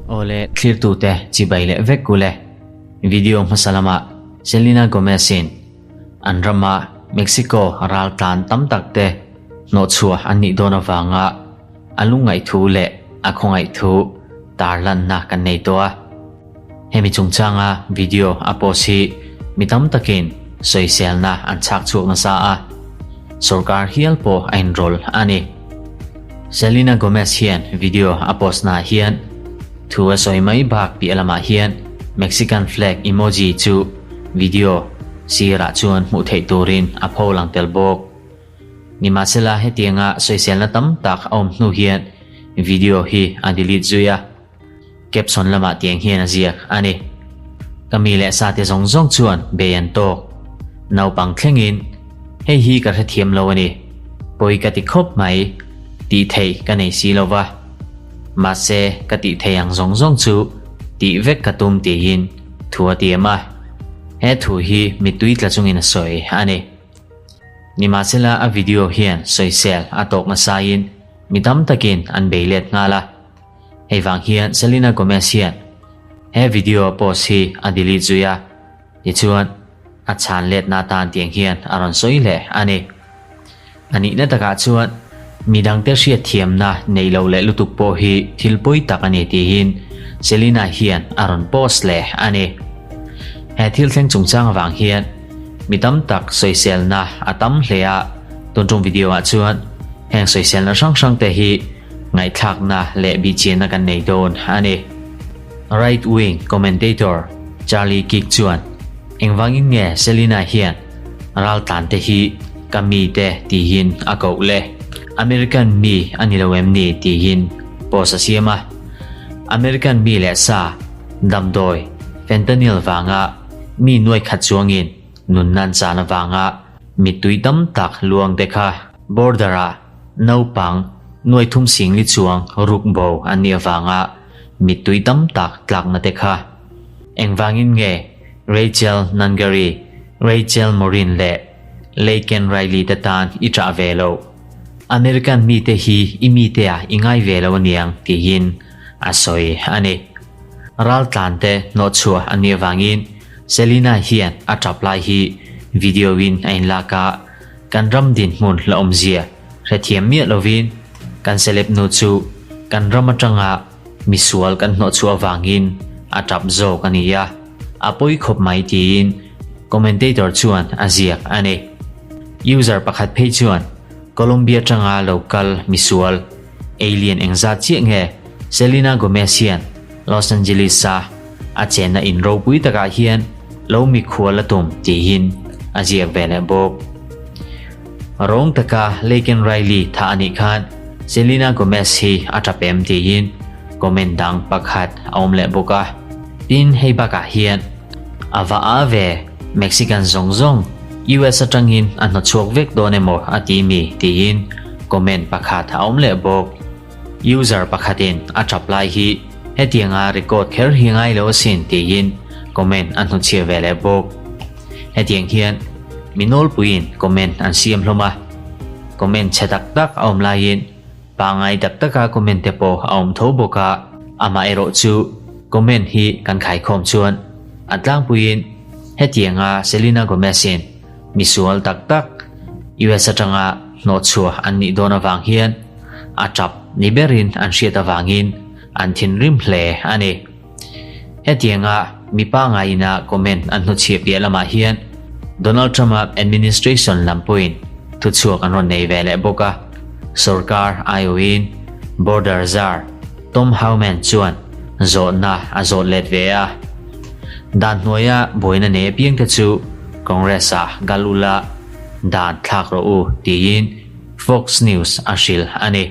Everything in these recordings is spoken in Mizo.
Awle thlirtute chibai leh vek kule. Video hmasa lamah Selena Gomez in an rama Mexico raltlan tam tak te hnawhchhuah an nih dawn avanga a lungngaih thu leh a khawngaih thu tarlanna kan nei tawh a. Hemi chungchanga video a post hi mi tam takin sawiselna an chhak chhuak nasa a, sorkar hial pawh a inrawlh a ni. Selena Gomez hian video a post naah hian thu a sawi mai bak piah lamah hian Mexican flag emoji chu video sirah chuan hmuh theih turin a pholang tel bawk. Nimahsela hetianga sawiselna tam tak a awm hnu hian video hi a delete zui a. Caption lamah tiang hian a ziak a ni. Ka mi leh sa te zawng zawng chuan bei an tawk. Naupang thlengin, Hei hi ka hrethiam lo a ni. Pawi ka ti khawp mai. Tih theih ka nei si lo va. Mahse, ka tih theih ang zawng zawng chu tih vek ka tum tiin thu a tiam a. He thu hi mittui tla chungin a sawi a ni. Nimahsela a video hian sawisel a tawk nasain mi tam takin an bei let nghal a. Hei vang hian Selena Gomez hian he video post hi a delete zui a, tichuan a chhan letna atan tiang hian a rawn sawi leh a ni. A nihna takah chuan midangte hriatthiamna neih loh leh lutuk pawh hi thil pawi tak a ni tiin Selena hian a rawn post leh a ni. He thil thleng chungchang avang hian mi tam tak sawiselna a tam hle a, tun tum video ah chuan heng sawiselna hrang hrang te hi Ngaihthlakna leh bihchianna kan nei dawn a ni. Right wing commentator Charlie Kirk chuan, Engvangin nge Selena hian raltlan te hi ka mi te tihin a koh le? American mi a ni lo em ni? tihin post a siam a. American mi leh sa damdawi fentanyl vanga mi nuai khat chuangin nunna an chan avanga mittui tam tak luang te kha border-ah Naupang nuaithum singli chuang ruk bo an nih avanga mittui tam tak tlakna te kha. Engvangin nge Rachel Nangari, Rachel Morin leh Laken Riley te tan i ṭah ve loh? American mite hi i mite ah i ngai ve lo aniang tiin a sawi a ni. Raltlan te hnawhchhuah an nih avangin Selena hian a ṭap lai hi video in a inlak a, Kan ram dinhmun hlauhawmzia hrethiam miah lovin kan celeb nu chu kan ram atanga misual kan hnawhchhuah avangin a tap zawk a ni a, a pawi khawp mai tiin commentator chuan a ziak a ni. User pakhat phei chuan Colombia atanga lo kal misual alien engzat chiah nge Selena Gomez hian Los Angeles-a a chenna in ropui takah hian lo mikhual a tum tihin a ziak ve leh bawk. Rawng taka Laken Riley thah a nih khan Selena Gomez hi a tap em tiin comment dang pakhat a awm leh bawk a. Tin, hei bakah hian a va a ve Mexican zawng zawng US atangin a hnawchhuak vek dawn emaw a ti mi tiin comment pakhat a awm leh bawk. User pakhatin a tap lai hi hetianga record kher hi ngai lo asin tiin comment a hnuchhiah ve leh bawk. Hetiang hian mi nawlpuiin comment an siam hlawm a, comment chhe tak tak a awm laiin pangngai tak taka comment te pawh a awm tho bawk a, amaherawh chu comment hi kan khaikhawm chuan a tlangpuiin hetianga Selena Gomez-in misual tak tak US atanga hnawhchhuah an nih dawn avang hian a tap ni berin an hriat avangin an thinrim hle a ni. Hetianga mi pangaina comment an hnuchhiah piah lamah hian Donald Trump-a administration lam pawhin thuchhuak an rawn nei ve leh bawk a, sorkar aiawhin border czar Tom Homan chuan zawhna a zawt let ve a. Dan hnuaia buaina nei apiangte chu Congress-ah kal ula dan thlak rawh u tiin Fox News a hrilh a ni.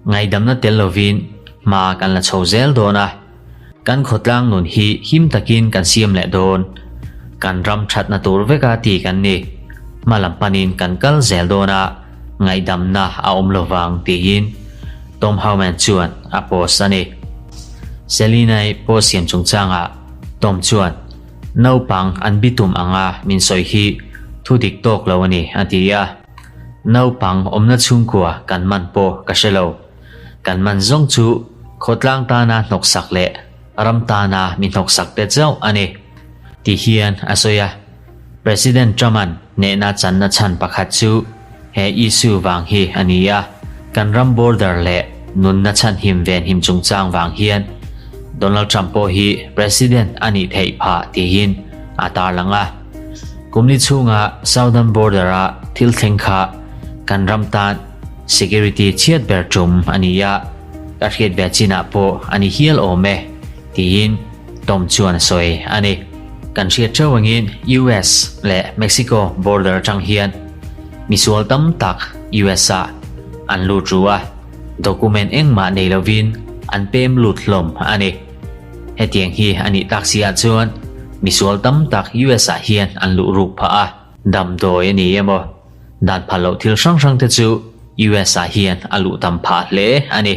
Ngaihdamna tel lovin hma kan la chho zel dawn a, kan khawtlang nun hi him takin kan siam leh dawn. Kan ram thatna tur veka ti kan ni. Hma lam panin kan kal zel dawn a, ngaihdamna a awm lovang tiin Tom Homan chuan a post a ni. Selena-i post siam chungchangah Tom chuan, Naupang an bitum anga min sawi hi thu dik tawk lo a ni, a ti a. Naupang awmna chhungkua kan man pawh ka hre lo. Kan man zawng chu khawtlang tana hnawksak leh ram tana mi hnawksak te chauh a ni, ti hian a sawi a. President Trump-a'n hnehna channa chhan pakhat chu he issue vang hi a ni a, kan ram border leh nunna chhanhim venhim chungchang vang hian Donald Trump pawh hi President a nih theih phah tiin a tarlang a. Kum ni chhunga Southern border-a thil thleng kha kan ram tan Security chhiat ber tum a ni a, ka hriat ve chinah pawh a ni hial awm e, tiin Tom chuan a sawi a ni. Kan hriat theuh angin US leh Mexico border atang hian misual tam tak US ah an lut ru a, document engmah nei lovin an pem lut hlawm a ni. Hetiang hi a nih tak si ah chuan misual tam tak US ah hian an luh ruk phah a, damdawi a ni emaw, Dan phal loh thil hrang hrang te chu US ah hian a luh tam phah hle a ni.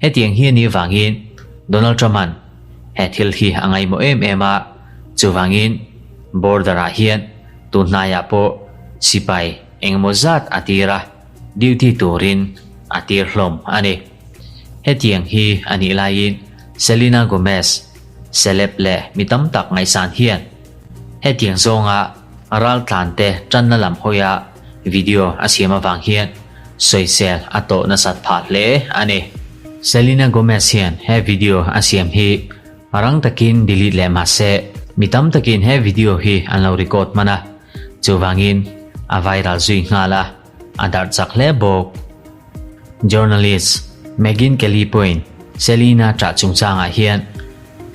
Hetiang hi a nih vangin Donald Trump-a'n he thil hi a ngaihmawh em em a, chuvangin border ah hian tun hnaiah pawh sipai engemaw zat a tir a, duty turin a tir hlawm a ni. Hetiang hi a nih laiin Selena Gomez, celeb leh mi tam tak ngaihsan hian hetiang zawnga Raltlante tanna lam hawia video a siam avang hian sawisel a tawh nasat phah hle a ni. Selena Gomez hian he video a siam hi rang takin delete leh mah se, mi tam takin he video hi an lo record hman a, chuvangin a viral zui nghal a, a darh chak hle bawk. Journalist Megyn Kelly pawhin Selena ṭah chungchangah hian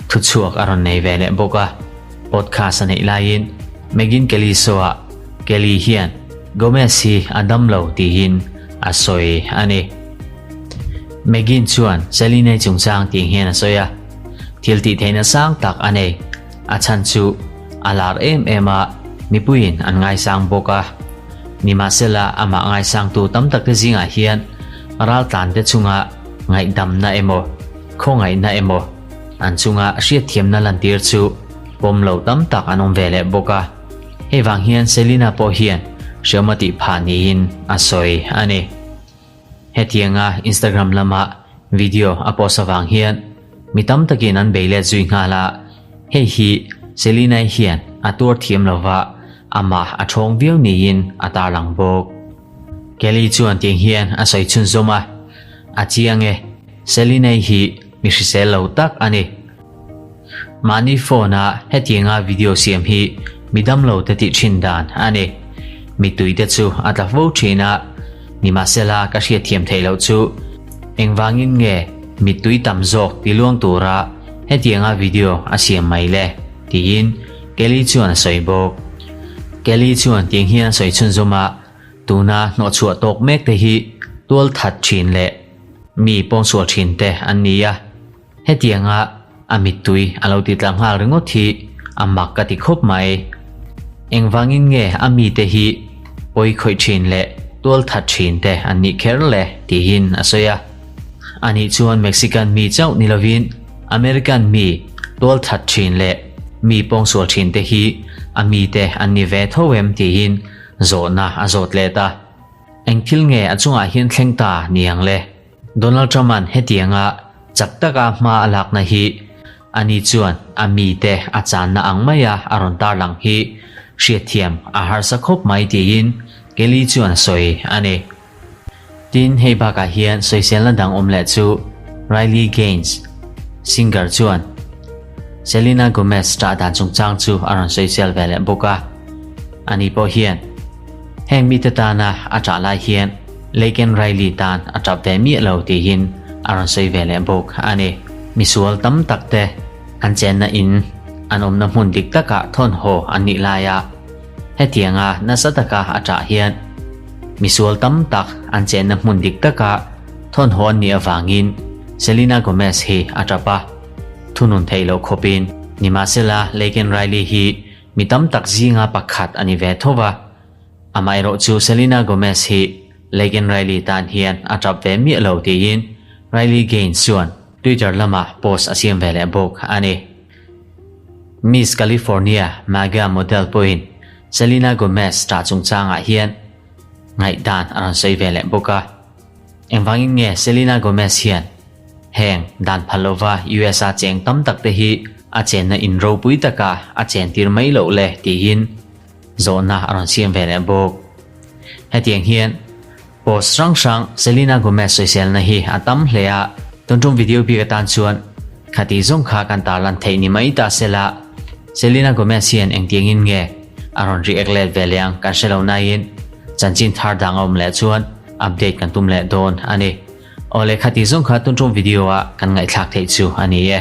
Thuchhuak a rawn nei ve leh bawk a, podcast a neih laiin Megyn Kelly show-ah Kelly hian Gomez hi a dam lo tiin a sawi a ni. Megyn chuan Celine chungchang tih hian a sawi a, thil tih theihna sang tak a nei, a chhan chu a lar em em a, mipuiin an ngaisang bawk a. Nimahsela amah ngaisangtu tam takte zingah hian raltlante chunga ngaihdamna emaw, Khawngaihna emaw an chunga hriatthiamna lantir chu pawm lo tam tak an awm ve leh bawk a, hei vang hian Selina pawh hian hreawm a tih phah niin a sawi a ni. Hetianga Instagram lama video a post avang hian mi tam takin an bei let zui nghal a, hei hi Selina-i hian a tuar thiam lova amah a thawng viau niin a tarlang bawk. Kelly chuan tiang hian a sawi chhunzawm a, A chiang e, Selinei hi mi hrisel lo tak a ni. Mahni phone a hetianga video siam hi mi damlo te tih thin dan a ni. Mittui te chu a tla fo thin a, nimahsela ka hriatthiam theih loh chu engvangin nge mittui tam zawk ti luang tura hetianga video a siam mai le? tiin Kelly chuan a sawi bawk. Kelly chuan tiang hian a sawi chhunzawm a, Tuna hnawhchhuah tawk mek te hi tual that thin leh mi pawngsual thin te an ni a, hetianga a mittui a lo ti tla nghal ringawt hi a mak ka ti khawp mai. Engvangin nge a mite hi pawi khawih thin leh tual that thin te an nih kher le tiin a sawi a. Anih chuan Mexican mi chauh ni lovin American mi tual that thin leh mi pawngsual thin te hi a mite an ni ve tho em tiin Zawhna a zawt let a, Eng thil nge a chungah hian thleng ta ni ang le? Donald Trump-a'n hetianga chak taka hma a lakna hi ani chuan a mite a channa ang maia a rawn tarlang hi hriatthiam a harsa khawp mai tiin Kelly chuan a sawi a ni. Tin, hei bakah hian sawiselna dang awm leh chu Riley Gaines, singer chuan Selena Gomez ṭah dan chungchang chu a rawn sawisel ve leh bawk a. Ani pawh hian heng mite tana a ṭah lai hian Laken Riley tan a ṭap ve miah lo tiin a rawn sawi ve leh bawk a ni. Misual tam tak te an chenna in an awmna hmun dik takah thawnhaw an nih laia Hetianga nasa taka a ṭah hian misual tam tak an chenna hmun dik taka thawnhaw an nih avangin Selena Gomez hi a ṭap a, thunun theih loh khawpin. Nimahsela, Laken Riley hi mi tam tak zinga pakhat a ni ve tho va, amaherawhchu Selena Gomez hi Laken Riley tan hian a ṭap ve miah lo tiin Riley Gaines chuan Twitter lamah post a siam ve leh bawk a ni. Miss California MAGA model pawhin Selena Gomez ṭah chungchangah hian ngaihdan a rawn sawi ve leh bawk a. Engvangin nge Selena Gomez hian heng dan phal lova US a cheng tam tak te hi a chenna in ropui taka a chentir mai loh le tiin zawhna a rawn siam ve leh bawk. Hetiang hian post hrang hrang Selena Gomez sawiselna hi a tam hle a, tun tum video bik atan chuan khati zawng kha kan tarlan theih ni mai ta sela Selena Gomez hian engtiangin nge a rawn react let ve leh ang kan hre lo nain chanchin thar dang a awm leh chuan update kan tum leh dawn a ni. Awle khati zawng kha tun tum video a kan ngaihthlak theih chu a ni e.